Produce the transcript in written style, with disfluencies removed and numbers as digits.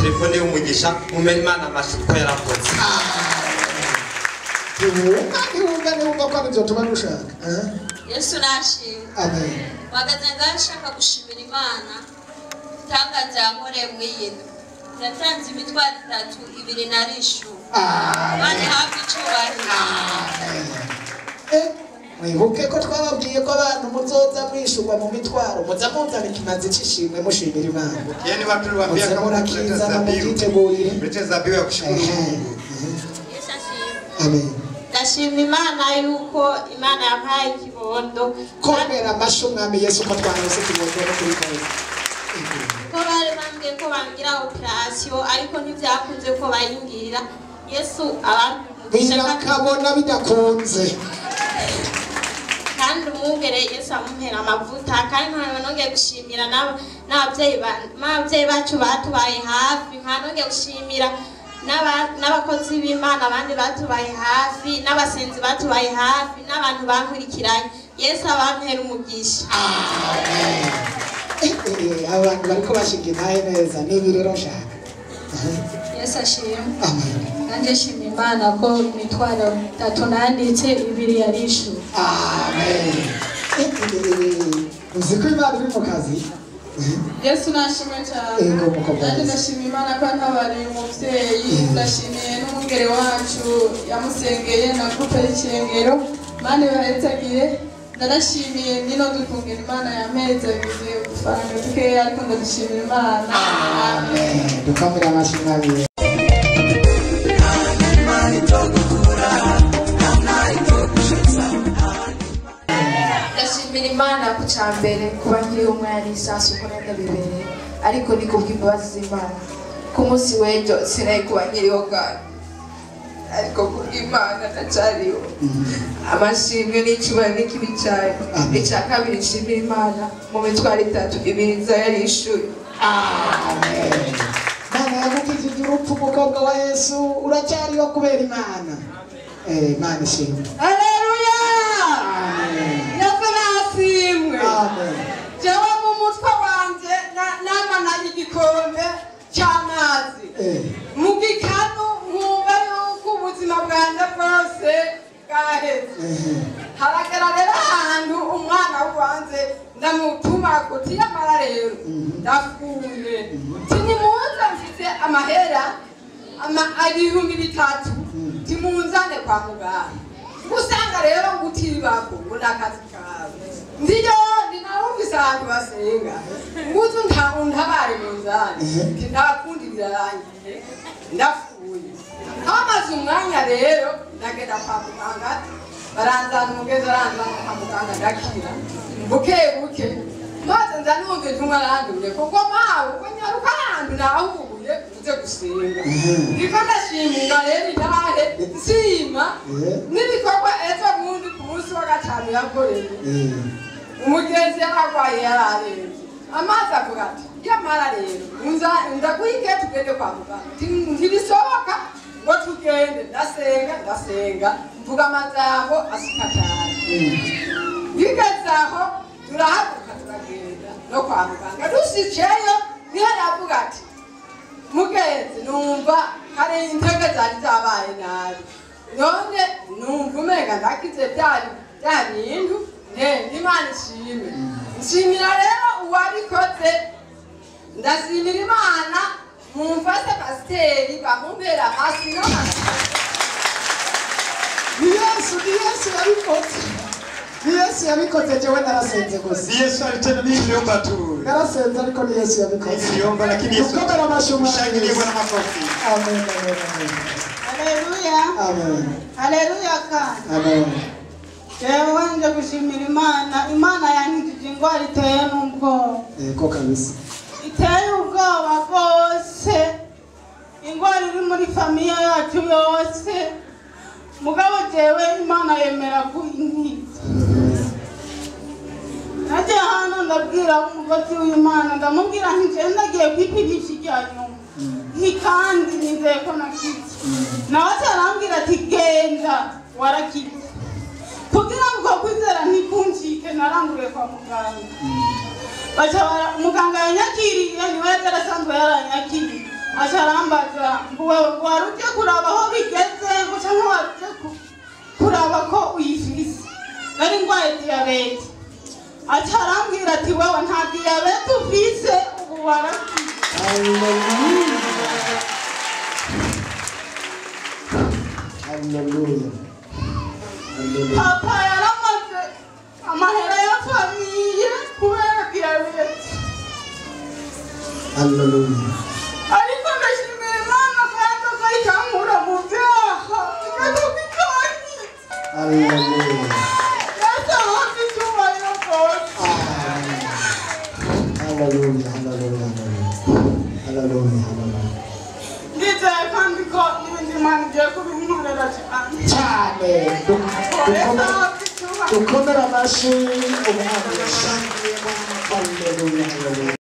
Telefone y'umugisha, mumenye Imana amashyi ko yarakoze. Ntiwumva, ntiwumva ko aribyo tuba dushaka. Yesu nashimwe. Amen. Mpagaze ngaho nshaka gushimira Imana itangaza yankoreye mu iyi ndwi. Natanze imitwaro itatu, ibiri narishyuwe. Imana ihabwe icyubahiro. Mwibuke ko twababwiye ko abantu muzoza mwishurwa mu mitwaro, muza muzana ikimazi c'ishimwe mushimira Imana. Yaani watu tuliwaambia Muze kama mlete murakizana zabihu, mubyitegurire. mlete zabihu ya kushukuru Mungu. Yesu ashimwe. Amen. Ndashima Imana yuko Imana yampaye ikibondo. Komera amashyi Umwami Yesu ko twarose ikibondo no kuri neza. Ko bari bambwiye ko bangira operasiyo, ariko ntibyakunze ko bayingirira. Yesu abamugisha. Birakabona bidakunze. Kandi umwungere Yesu amumpera amavuta. Kandi nkaba nongeye gushimira n'ababyeyi bacu batubaye hafi, nkaba nongeye gushimira n'abakozi b'Imana abandi batubaye hafi, n'abasenzi batubaye hafi, n'abantu bankurikiranye. Yesu abampera umugisha. Abantu bariko bashinga intahe neza, nibi rero nshaka. Yesu ashimwe. Amen. Nanjye nshima Imana ko imitwaro itatu nanditse, ibiri yarishyuwe. Amen. Uzi ko Imana iri mu kazi. Yesu nashimwe cyane. Ego, mukobwa Nanjye mwiza. ndashima Imana ko ntabariye umubyeyi, ndashimiye n'umwungere wacu yamusengeye na groupe y'ikirengero. Imana ibahezagire. Ndanashimiye nino dukungira Imana yampezagiye udufaranga dukeya, ariko ndadushimira Imana. Amen. Dukomere amashyi Umwami. Ndashimira Imana ku cya mbere kuba nkiri umwana isasu uko ndabibereye, ariko ni kubw'imbabazi z'Imana. Ku munsi w'ejo sinari kuba nkiriho bwanyu, ariko kubw'Imana ndacyariho. Amashimwe n'icyubahiro n'ikibi cyayo. Icya kabiri, nshimira Imana mu mitwaro itatu, ibiri nza yarishyuye. Amen. Imana yagukijije urupfu, umukobwa wa Yesu, uracyariho kubera Imana. Imana ishimwe. Haleluya! Amen. Yesu nashimwe. Amen. Jewe mu mutwe wanje namananye igikombe cy'amazi mu gikanu, nkumva yuko ubuzima bwanjye bwose bwaheze. Haragera rero ahantu umwana w'uwanze ndamutuma kuti yamara rero ndapfuye, tinimuze mfite amahera ama 3000, timunzane kwa muganga. Usanga rero ngutibako ngo ni akazi kawe, ndiyo ndinarumvise ahantu basenga nguzi untabare munzane, nti nta kundi birarangiye ndapfuye. Hamaze umwanya rero ndagenda kwa muganga, baranzana, umugezi aranzana kwa muganga, ndakira buke buke, maze nza numva intumwa arandumye kuko mawe ubwo nyaruka ahantu nahuye uze gusenga. Ndiko ndashimira rero intahe nshima n'ibikorwa ejo bundi ku munsi wa gatanu yakoreye. Umugenzi yararwaye, yararembye, amazi avuga ati yamara rero ndaguhike tugende kwa muganga. Ntibisoboka ngo tugende. Ndasenga, ndasenga, mvuga amajambo asika cyane. Bigeze aho turahaguruka turagenda no kwa muganga. Dushitseyo niho yavuga ati mugenzi, numva hari intege zari zabaye nabi, none numva umenga ndakize bya bya bintu. Ne Imana ishimwe. Nshimira rero uwabikoze, ndashimira Imana. Mumfase pasiteri bamumpera hasi n'amashyi. Ni Yesu, ni Yesu yabikoze, ni Yesu yabikoze. Jewe narasenze gusa. Ni Yesu alitenda, mimi niliomba tu. Narasenze, ariko ni Yesu yabikoze. Mimi niliomba, lakini Yesu. Dukomere amashyi Umwami Shangilie Yesu. Bwana makofi. Amen, amen, amen. Haleluya. Amen. Haleluya kandi. Amen. Jewe nje gushimira Imana. Imana yankijije indwara iteye n'ubwoba. Yego kabisa. Iteye ubwoba rwose. Indwara iri muri famille yacu yose. Mugabo jewe Imana yemera kunkiza. Nagiye hano ndabwira umukozi w'Imana, ndamubwira nti jewe ndagiye kwipimisha irya nyuma, nti kandi nizeye ko nakize. Nawe arambwira ati genda warakize. Kugira ngo kwizera ntikuncike, naranguriye kwa muganga. Baca muganga yanyakiriye niwe yari yarasanzwe yaranyakiriye. Aca arambaza ngo wari uje kuraba aho bigeze ngo canke wari uje kuraba ko uyifise. Nari ndwaye diyabete. Aca arambwira ati wewe nta diyabete ufise, ubu warakize. Hallelujah. Hallelujah. Papa yaramaze amahera ya famiye kubera diyabete. Hallelujah. Ariko ndashimira Imana kandi ko ikankura mu byaha ikatubikanyiza. Hallelujah. Yesu ahabwe icyubahiro rwose. Hallelujah. Hallelujah. Hallelujah. Hallelujah. Ndizeye kandi ko n'ibindi Imana igiye kubinkorera cyane. Cyane. Yesu ahabwe icyubahiro. Dukomere amashyi umwami. Hallelujah. Hallelujah.